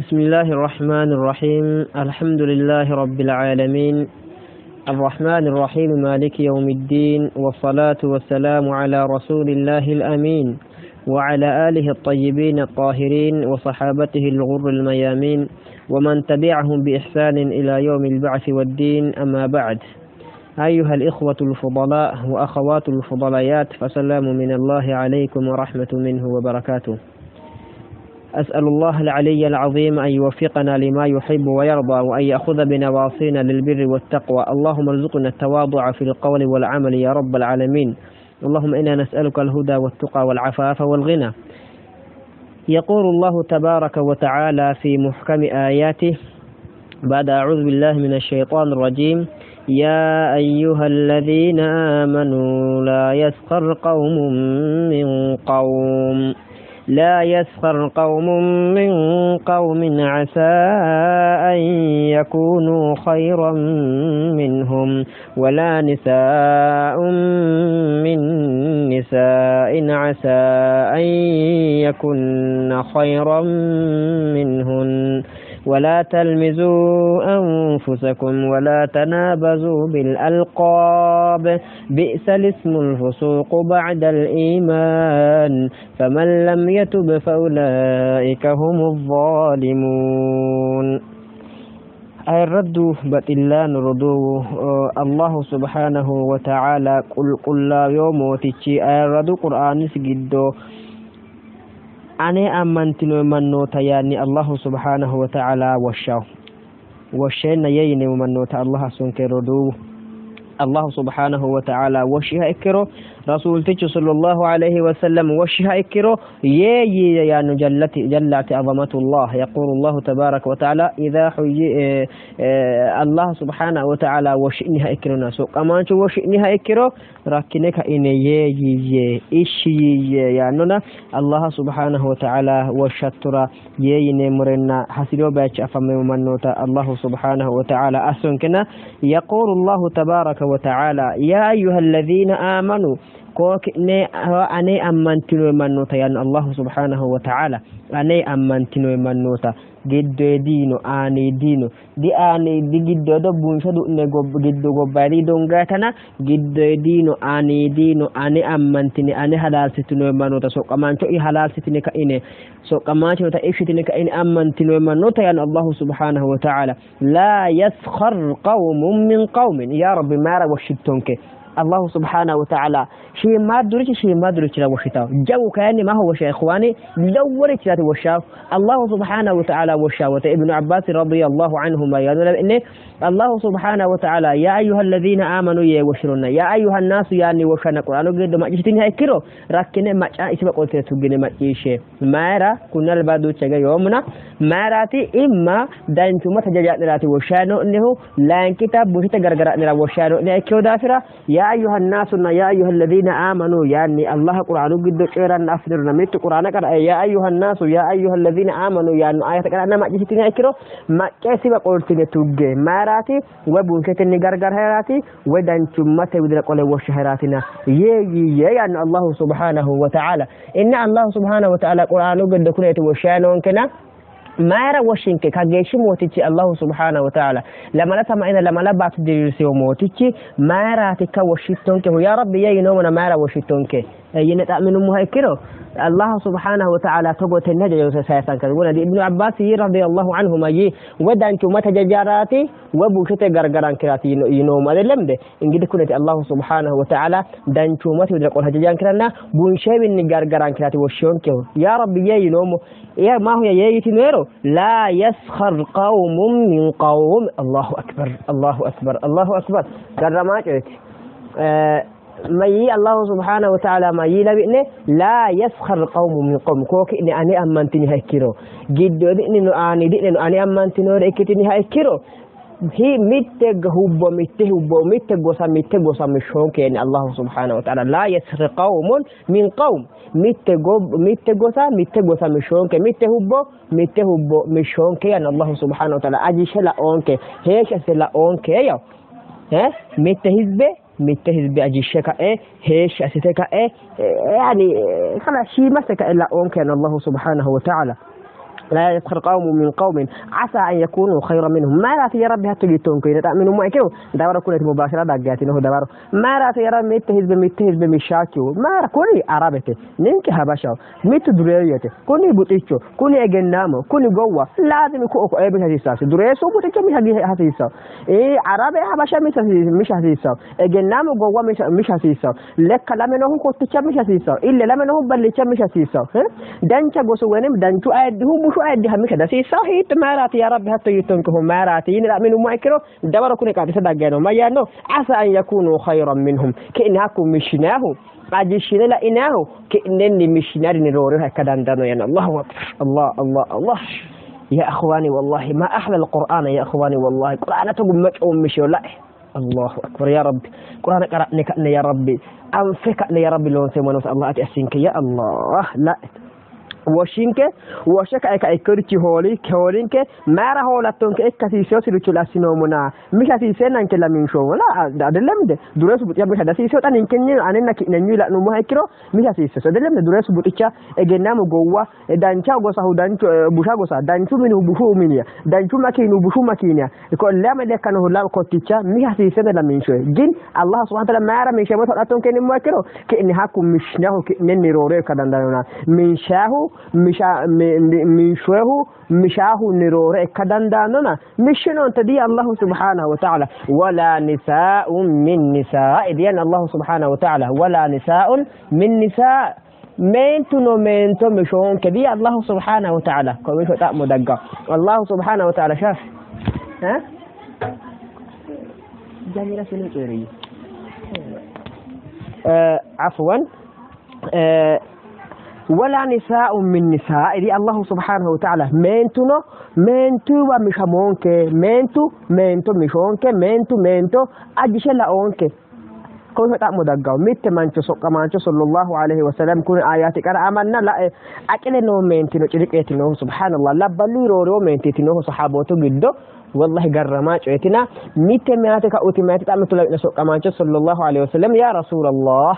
بسم الله الرحمن الرحيم. الحمد لله رب العالمين الرحمن الرحيم مالك يوم الدين، والصلاة والسلام على رسول الله الأمين وعلى آله الطيبين الطاهرين وصحابته الغر الميامين ومن تبعهم بإحسان إلى يوم البعث والدين. أما بعد، أيها الإخوة الفضلاء وأخوات الفضليات، فسلام من الله عليكم ورحمة منه وبركاته. أسأل الله العلي العظيم أن يوفقنا لما يحب ويرضى، وأن يأخذ بنواصينا للبر والتقوى. اللهم ارزقنا التواضع في القول والعمل يا رب العالمين. اللهم إنا نسألك الهدى والتقى والعفاف والغنى. يقول الله تبارك وتعالى في محكم آياته بعد أعوذ بالله من الشيطان الرجيم: يا أيها الذين آمنوا لا يسخر قوم من قوم لا يسخر قوم من قوم عسى أن يكونوا خيرا منهم، ولا نساء من نساء عسى أن يكن خيرا منهن، ولا تلمزوا أنفسكم ولا تنابزوا بالألقاب، بئس الاسم الفسوق بعد الإيمان، فمن لم يتب فأولئك هم الظالمون. الرد بطلان ردو الله سبحانه وتعالى قل قل لا يوم تشي الرد قرآن سجدو ane ammantino mannoota yaanni Allahu subhanahu wa ta'ala woshshawo woshsheenna yeeyine mannoota Allah sunke roduuwu Allahu subhanahu wa ta'ala woshshiha ikkiro rasuultichu sallallahu alayhi wa sallam woshshiha ikkiro yeeyyi yaanno jallati jallati azamatullah. Yaqulu Allahu tabaraka wa ta'ala idha huyyi Allah subhanahu wa ta'ala woshshiniha ikkirona soqqamaanchu woshshiniha ikkiro rakkine ka'ine yeeyyi ishshi yaannona Allah subhanahu wa ta'ala woshshattora yeeyine murenna hasiriyo bayicho afameemmo mannoota Allahu subhanahu wa ta'ala assonkena. Yaqulu Allahu tabaraka wa ta'ala ya ayyuhalladhina amanu kookine ane ammantino mannoota yaanno Allahu subhanahu wa ta'ala ane ammantino mannoota giddoediino aaniidiino di aani di giddoedo bunsho du'ne giddo gobbayidi dongaatana giddoediino aaniidiino ane ammantine ane halaalsitino mannoota soqqamaancho i halaalsitine ka'ine soqqamaancho ta ishitine ka'ine ammantino mannoota yaanno Allahu subhanahu wa ta'ala laa yaskhar qawmun min qawmin. Ya rabbi maara woshshittonke الله سبحانه وتعالى شيء ما دريش شيء ما دريش لا وشتاو جو كأني ما هو شيء إخواني لو وريت لا وشاو الله سبحانه وتعالى وشاو. ابن عباس رضي الله عنهما يقول إن الله سبحانه وتعالى يا أيها الذين آمنوا يا وشرنا يا أيها الناس يعني وشنا قرآن قد ما جتني هاي كيرو ركنا ما إيش بقول تسوقنا ما إيش ما را كنا البادو تجا يومنا ما راتي إما دين ثم تجا راتي وشانو إنه لأن كتاب بوشت غرغرة نرا وشانو إنه كيو دافرة يا أيها الناس يا أيها الذين آمنوا يعني الله قرآن قد شيران أفنرنا ميت قرآن قرأ يا أيها الناس يا أيها الذين آمنوا يعني آية قرآن ما جتني أكرو ما كسب قلت نتوجه ما راتي وبوشت نغرغر هراتي ودن ثم تودر قول وشهراتنا يا يا يعني الله سبحانه وتعالى إن الله سبحانه وتعالى قرآن قد كنت وشانون كنا ما وشينك كجيش موتيتي الله سبحانه وتعالى لما لا سمعنا لما لا بعت ديرسي موتيتي ما راتك وشيتونك يا ربي يا نومنا ما وشيتونك ينتأمن مهكرو الله سبحانه وتعالى تقوت النجا سيسان كذبون ابن عباس رضي الله عنهما يي ودانك ما تجاراتي وبوشت غرغران كراتي ينوم هذا لمده إن قد كنت الله سبحانه وتعالى دانك ما تدرك قولها جان كرنا بونشي غرغران كراتي وشونك يا ربي يا ينوم يا ما هو يا يتنيرو لا يسخر قوم من قوم. الله أكبر الله أكبر الله أكبر كرمات ما يي الله سبحانه وتعالى ما يي لبئنه لا يسخر قوم من قوم كوك إني أنا أمنتني هيكيرو جد إني أني دي إني أنا أمنتني هيكتني هيكيرو هي مت هوب مت هوب مت غوسا مت غوسا مشونك يعني الله سبحانه وتعالى لا يسخر قوم من قوم مت غوب مت غوسا مت غوسا مشونك مت هوب مت هوب مشونك يعني الله سبحانه وتعالى أجي شلا أونك هيك سلا أونك يا ها مت هزبه mitte hizbi ajishshe ka'e heeshshi assite ka'e yani khalas shiimase ka'e la'oonke Allah subhanahu wa ta'ala. لا يسخر قوم من قوم عسى أن يكونوا خيرا منهم. ما لا يا ربي هتجي تونكين تأمنوا ما يكيو دبر كل مباشرة دقاتي نه دبر ما لا يا رب ميت هزب ميت هزب مشاكيو ما كوني عربته نينك هبشاو ميت دريته كوني بوتيتشو كوني أجنامو كوني جوا لازم يكون أكو أبي هذه دريسو بوتيتشو مش هذه إيه عربة هبشة مش هذه أجنامو جوا مش هذه لك كلام إنه كنت مش هذه إلا لما إنه بلش مش هذه دنشا جوسوينم دنشو أده بوشو أده مش هذا صحيح ما رأت يا رب حتى يتنكهم ما رأتين لا منهم ما يكرو دبروا كوني قاعد صدق ما يانو عسى أن يكونوا خيرا منهم كأنكم مشناه عجشنا لقيناه كأنني مشنار نرورها كدندنو يعني الله أكبر الله الله الله. يا أخواني والله ما أحلى القرآن يا أخواني والله القرآن تقوم مش مشي لا الله أكبر يا ربي قرآن قرأني كأني يا ربي أنفك يا ربي لون سيمون الله أتأسينك يا الله لا وشينك وشك أك أكرتي هولي كهولينك ما راه لاتونك إكاسيسيو سيرتشو لاسينومنا مش أسيسنا إنك لا من شو لا ده لم ده دراسة بتيا مش هذا سيسيو تاني إنك نيو أنا نك نيو لا نمو هيكرو مش أسيسيو ده لم ده دراسة بتيا إجنامو جوا دانشا جوسا هو دانشو بوشا جوسا دانشو منو بوشو منيا دانشو ماكينو بوشو ماكينيا يقول لا ما ده كانوا لا كتيا مش أسيسنا لا من شو جن الله سبحانه وتعالى ما راه من شو لاتونك نمو هيكرو كإن هاكم مش نه كإن نروري كدندنا من شاهو مشوه مشاه نروري كدنداننا مشنون تدي الله سبحانه وتعالى ولا نساء من نساء دي الله سبحانه وتعالى ولا نساء من نساء مينتو مينتو مشون كدي الله سبحانه وتعالى كويش تأمو دقة الله سبحانه وتعالى شاف ها جميلة سنة عفوا ولا نساء من نساء دي الله سبحانه وتعالى مينتو مينتو ومشمونك مينتو مينتو مشونك مينتو مينتو أجشلا أونك كل تأمو دقاو ميت مانشو سوق مانشو صلى الله عليه وسلم كل آياتك أنا آمنا لا أكل نو مينتو نشرك نو سبحان الله لا بلو رورو مينتو نو صحابته جدو والله جرما شئتنا ميت مياتك أوتي مياتك أمتو لا سوق مانشو صلى الله عليه وسلم يا رسول الله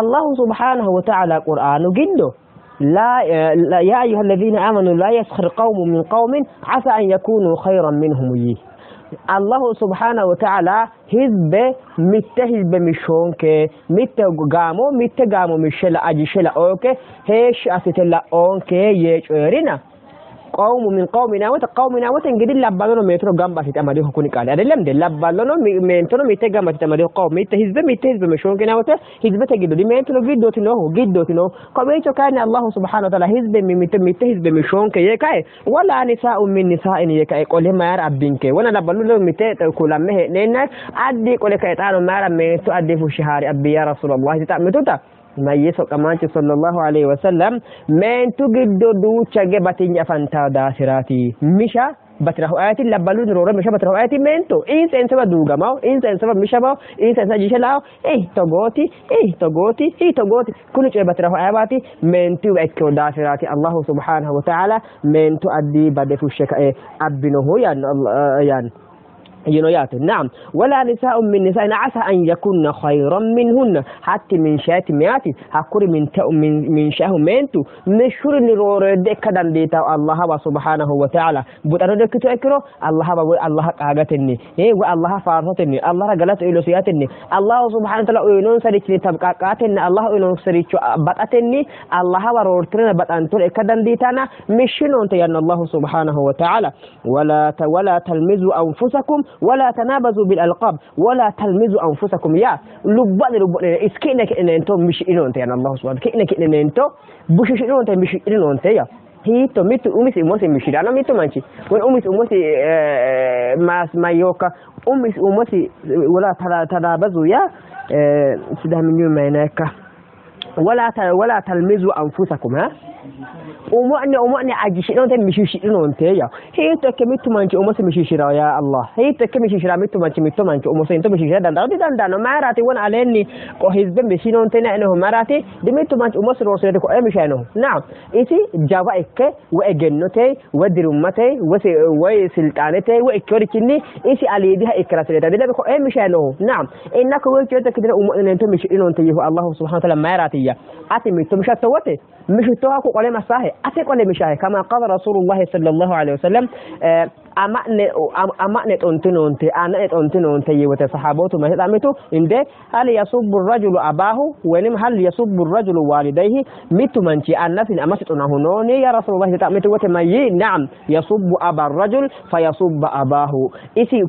الله سبحانه وتعالى قرآن جده لا, لا يا أيها الذين آمنوا لا يسخر قوم من قوم عسى أن يكونوا خيرا منهم يه الله سبحانه وتعالى حزب مت حزب مشونك مت قامو مت قامو مشلا أجشلا أوكي هيش أستلا أونك يجرنا قوم من قومنا وتقومنا وتنجد لبالونو مترو جنب تتمديه كوني قال أدلم ده لبالونو مترو مت جنب تتمديه قوم مت حزب مت حزب مشون كنا وت حزب تجدو دي مترو جدو تنو جدو تنو قومي كان الله سبحانه وتعالى حزب مت مت حزب مشون كي ولا نساء من نساء يكاي قول ما يرى بينك وانا لبالونو مت كل مه لأن أدي قول كي تعالوا ما يرى متو أدي في شهر أبي يا رسول الله تتمدوتا ما يسوع كمان صلى الله عليه وسلم من تجد دو تجبتين فانتا داسراتي مشى بتره آياتي لبلون رورا مشى بتره آياتي منتو إنس إنس بدوغا ماو إنس إنس مشى ماو إنس إنس جيش لاو إيه تغوتي إيه تغوتي إيه تغوتي كل شيء بتره آياتي منتو أكو داسراتي الله سبحانه وتعالى منتو أدي بدفوشك إيه أبنه يعني يعني ينويات نعم ولا نساء من نساء عسى أن يكون خيرا منهن حتى من شات مئات حكر من من من شاه منتو مشهور نرور دكدن ديتا الله سبحانه وتعالى بوتانو دكتو اكرو الله الله قاغتني اي والله فارتني الله رجلت إلوسياتني الله سبحانه وتعالى وينون سريتني تبقاقاتني الله وينون سريتشو بطاتني الله ورورتنا بطانتو اكدن ديتانا مشنون تيان الله سبحانه وتعالى ولا تلمزوا أنفسكم ولا تنابزوا بالألقاب ولا تلمزوا أنفسكم يا لبان لبان إسكينك إن أنتم مش إنون تيان الله سبحانه كإنك إن أنتم بوشش إنون تيان مش إنون تيا هي توميتو أمس أمس مش أنا ميتو مانشي وين أمس أمس ما يوكا أمس أمس ولا تنابزوا يا سيدها من يوم ما هناك ولا تلمزوا أنفسكم ها ومعني عجشينون تي مشيشينون تي يا هي تكميتو مانشي أمس مشيشيرا يا الله هي تكميشيشيرا ميتو مانشي ميتو مانشي أمس إنتو مشيشيرا دان دان دان ما راتي وان عليني كو حزب مشينون تي نحن ما راتي دميتو مانشي أمس روسيتي كو مشينو نعم إتي جوا إك وإجنوتي ودرمتي وسلطانتي وإكوريكني إتي عليدها إكراسيتا دي كو مشينو نعم إنك وكيوتا كده أم إنتو مشينون تي الله سبحانه وتعالى ما راتي يا أتي ميتو مشتوتي مشتوها كو قلما صح mishahe, ate qole mishahe. Kama qala Rasulullahi sallallahu alaihi wasallam, ama'ne xontinoonte, ana'ne xontinoonte yee wote sahaabootu mayyite xa'mitu, inde hal yasubbu rajulu abaahu woynim hal yasubbu rajulu waalidayhi, mittu manchi annasin amasi xonahu nooni ya Rasulullah yite xa'mitu wote mayyi, na'am yasubbu aba rajul fayasubba abaahu, isi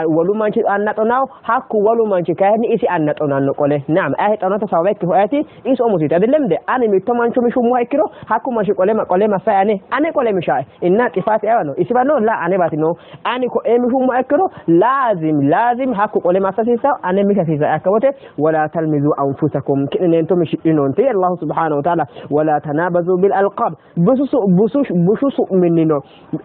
wolu manchi anna xonahu, hakku wolu manchi kayinni isi anna xonanno qole. Na'am ayi xonate sababa ikkihu ayeti, iso umosiiti adillemde, ani mitto mancho mishummoha ikkiro hakku manchi qole massay ane qole mishae, inna xifaati ayewano isiwa no la anewaati no, ani ko'e mishummoha ikkiro laazim hakku qole massa hasiissawo, ane misha hasiissawo. Hakka wote wala talmizu anfusakum, ki'neneento mishidhinoonte Allahu subhanahu wa ta'ala. Wala tanabazu bil alqab, bushu su'minnino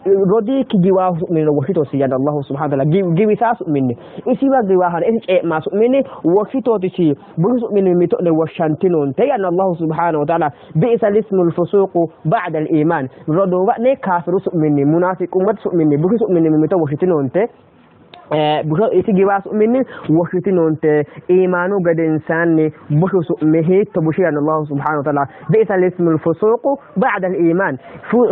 rodiikki giwaahu su'minnino woshshitosi yaanno Allahu subhanahu wa ta'ala, giwisaa su'minni isiwa giwaahano isi cee'maa su'minni woshshitootisi, bushu su'minni mito'ne woshshantinoonte yaanno Allahu subhanahu wa ta'ala. Bi'sa lismul fusuuqu ba'da al iimaan, roduuwa'ne kaafiru su'minni, munaafiqummate su'minni, bushu su'minni mimito woshshitinoonte, busho isi giwaa su'minni woshshitinoonte, iimaanu gedensaanni bushu su'mi hiitto bushi yaanno Allahu subhanahu wa ta'ala. Bi'sa lismul fusuuqu ba'da al iimaan,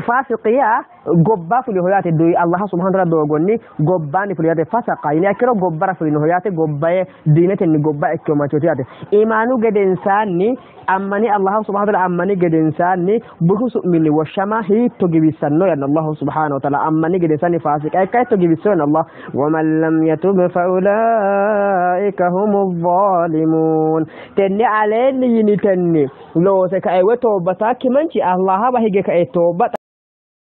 faasiqi yaa gobba fulinoho yaate, Allah subhanahu wa ta'ala doogonni gobbaanni fulino yaate, fasaqa yiniha ikkiro gobbara fulinoho yaate, gobbaye diinetenni gobba ikkino manchooti yaate. Iimaanu gedensaanni ammani Allah subhanahu wa ta'ala ammani gedensaanni bushu su'minni woshshama hiitto giwissanno yaanno Allahu subhanahu wa ta'ala, ammani gedensaanni faasiqa ikka hiitto giwissanno yaanno Allah. Waman lam yatub fa ulaika humu zalimun, tenne aleenni yinitenni loose kae woy toobbatakki manchi Allahawa hige kae toobba.